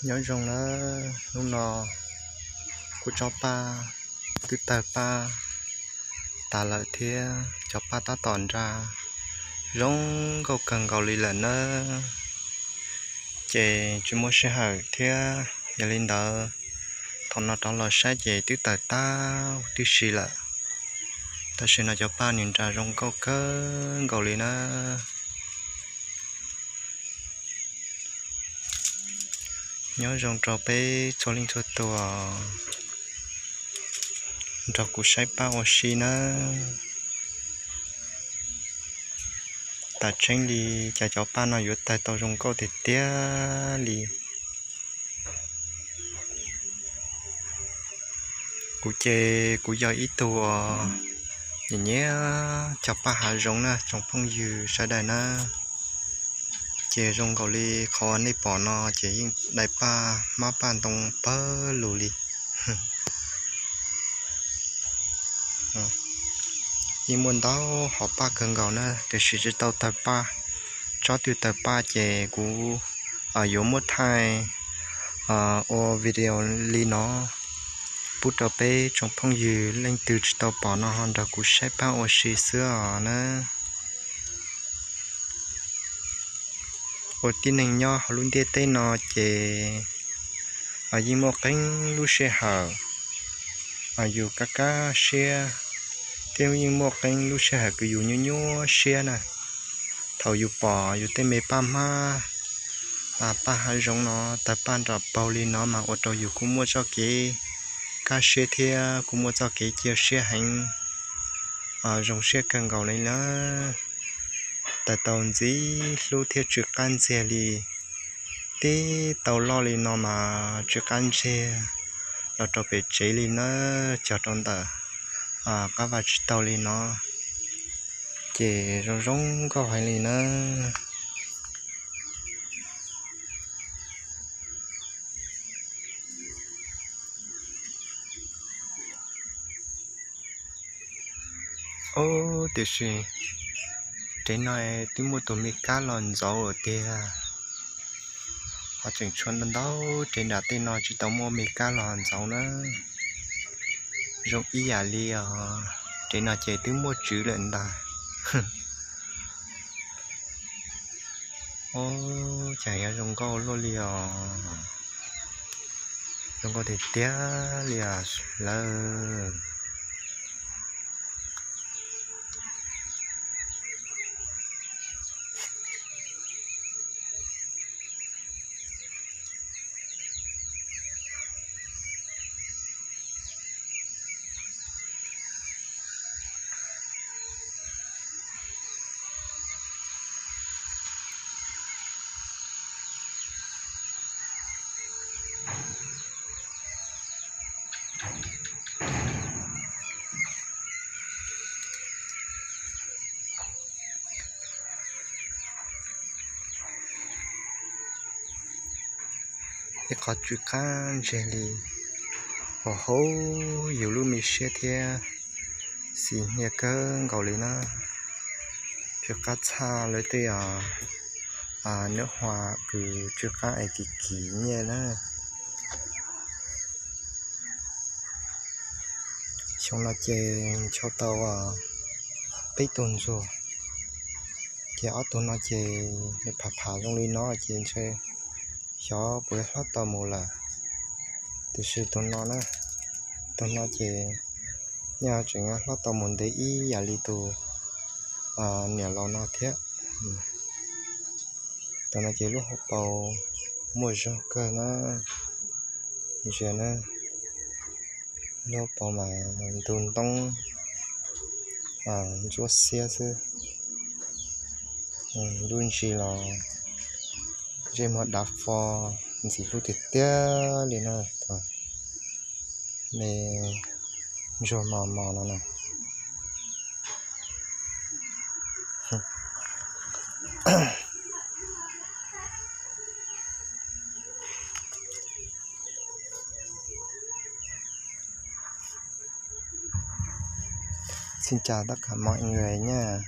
Nyob zoo nawb, hnub no kuv tsob paj twb tawg paj tas lawm thiab cov paj tab tom nra zoo nkauj kawg nkaus li lawm nawb. Ces tsis muaj sij hawm thiab, yog li ntawd thaum no rov los saib ces twb tawg tag tib si lawm. Tam sim no cov paj nws nra zoo nkauj kawg nkaus li na. Nyob zoo rau peb txhua leej txhua tus nrog kuv saib paj ua si nawb. Tam tseeb li cas cov paj no yuav tawg tau zoo nkauj tiag tiag li. Kuv ces kuv yog ib tug uas nyiam nyiam cog paj hav zoov na tsoom phooj ywg sawv daws na. Ces zoo nkaus li qhov uas nej pom no ces yeej dai paj hmab paj ntoo pawg lug li. Yeej muaj ntau hom paj kawg nkaus na, tiam sis tsis tau tawg paj. Tsob twg tawg paj ces kuv yuav muab thaij ua video li no pub rau peb tsoom phooj ywg leej twg tsis tau pom no ho nrog kuv saib paj ua si xwb os na. Ua tib neeg nyob hauv lub ntiaj teb no ces yeej muaj qee lub sij hawm yus kaj kaj siab, thiab yeej muaj qee lub sij hawm kws yus nyuaj nyuaj siab na. Thaum yus pom yus tej me paj hmab, paj hav zoov no tawg paj nram paug li no mas ua rau yus kuj muaj txoj kev kaj siab thiab kuj muaj txoj kev cia siab heev, zoo siab kawg nkaus li na. Tawg tau ntxim hlub thiab tsw qab ntxiag li, tib tau loj li no mas tsw qab ntxiag los rau pem tsev li na, cog rau ntawm qab vaj tsib taug li no, ces zoo zoo nkauj heev li na. Ob, tiam sis tsev no twb muaj tus me kab los ntxauv lawm tiag. Ho tseem tshuav ntau tsev nram tej no tsis tau muaj me kab los ntxauv na. Zoo ib yam li os, tsev no ces twb muaj tswv lawm ntag. Ob, cas yuav zoo nkauj luaj li os. Zoo nkauj tiag tiag li os lawm. Ib qhov tsw qab ntseg li, hauv hauv yus lub me siab thiab xis hnia kawg nkaus li na. Tsw qab txhaj lawv tej os, nws hua kws tsw qab es kim kim nyiaj na. Xyoo no ces nchau tau peb tug ntsuag, ces ob tug no ces nws pham pham zoo li no ces ntshe xyov puas hlob tau mus lawm. Tiam sis tus no na, tus no ces nyaj tseem hlob tau mus ntev ib yam li tus niam laus no thiab. Tus no ces lub hauv paus muaj zog kawg na, ntsia na, lub hauv paus mas ntug ntoob ntsuab xiab xwb. Lub ntsis los ntsej muag dav fo, ntxim hlub tiag tiag li na. Me ntsuag mos mos no na. Xin chào tất cả mọi người nha.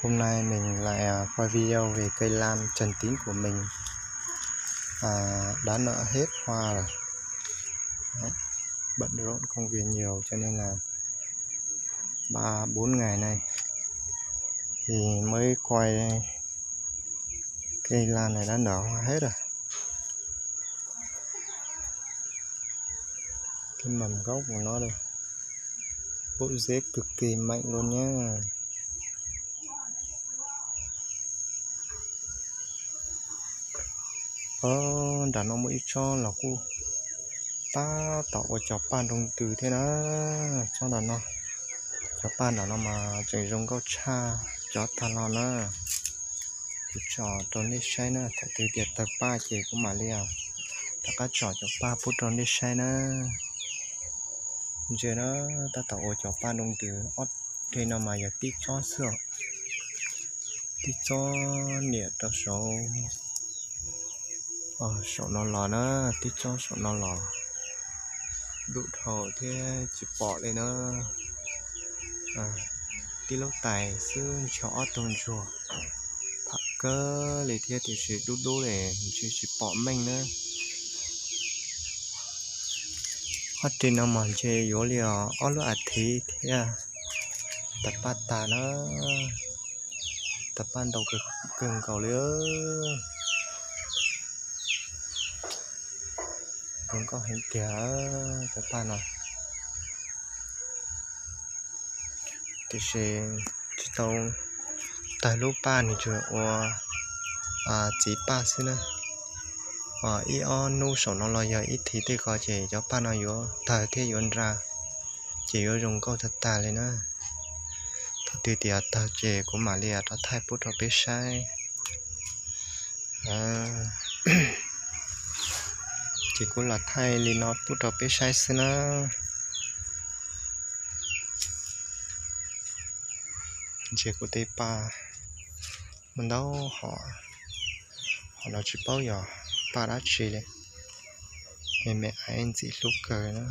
Hôm nay mình lại à, quay video về cây lan trần tín của mình à, đã nở hết hoa rồi. Đấy, bận rộn công việc nhiều cho nên là ba bốn ngày nay thì mới quay, cây lan này đã nở hoa hết rồi. Cái mầm gốc của nó đây, bộ rễ cực kỳ mạnh luôn nhá. Ov, nram no muaj ib tsob los kuj tab tom ua cov paj nroo ntws thiab na. Tsob nram no, cov paj nram no mas tseem zoo nkauj tshaj cov tag los na. Kuv tso rau nej saib na, thaum twg tias tawg paj ces kuv mam li rov qab tso cov paj pub rau nej saib na. Ntsia na, tab tom ua cov paj nroo ntws, ob reg no mas yog tib tsob xwb, tib tsob niam rau saum, saum no los na, tib tsob saum no los, dub dhau thiab tsis pom li na. Tib lub tais xwb nrog ob tug ntsuag, pham kawg li thiab tiam sis dub dub li, ntshe tsis pom meej na. Ob reg no mas ntshe yuav li ob lub as thiv thiab tawg paj tag na. Tawg paj ntau kawg nkaus li. Zoo nkauj heev tiag cov paj no. Tiam sis tsis tau tawg lub paj, nws tsuas ua txiv paj xwb na. Ib ob hnub saum no los yog ib thiv tej ko ces cov paj no yuav tawg thiab yuav nra, ces yuav zoo nkauj tag tag li na. Thaum twg tias tawg ces kuv mam li rov thaij pub rau peb saib. Ces kuv los thaij li no pub rau peb saib xwb na. Ntsia kuv tej paj muaj ntau hom, hom no tsis paub yog paj dab tsi li, me me aiv ntxim hlub kawg na.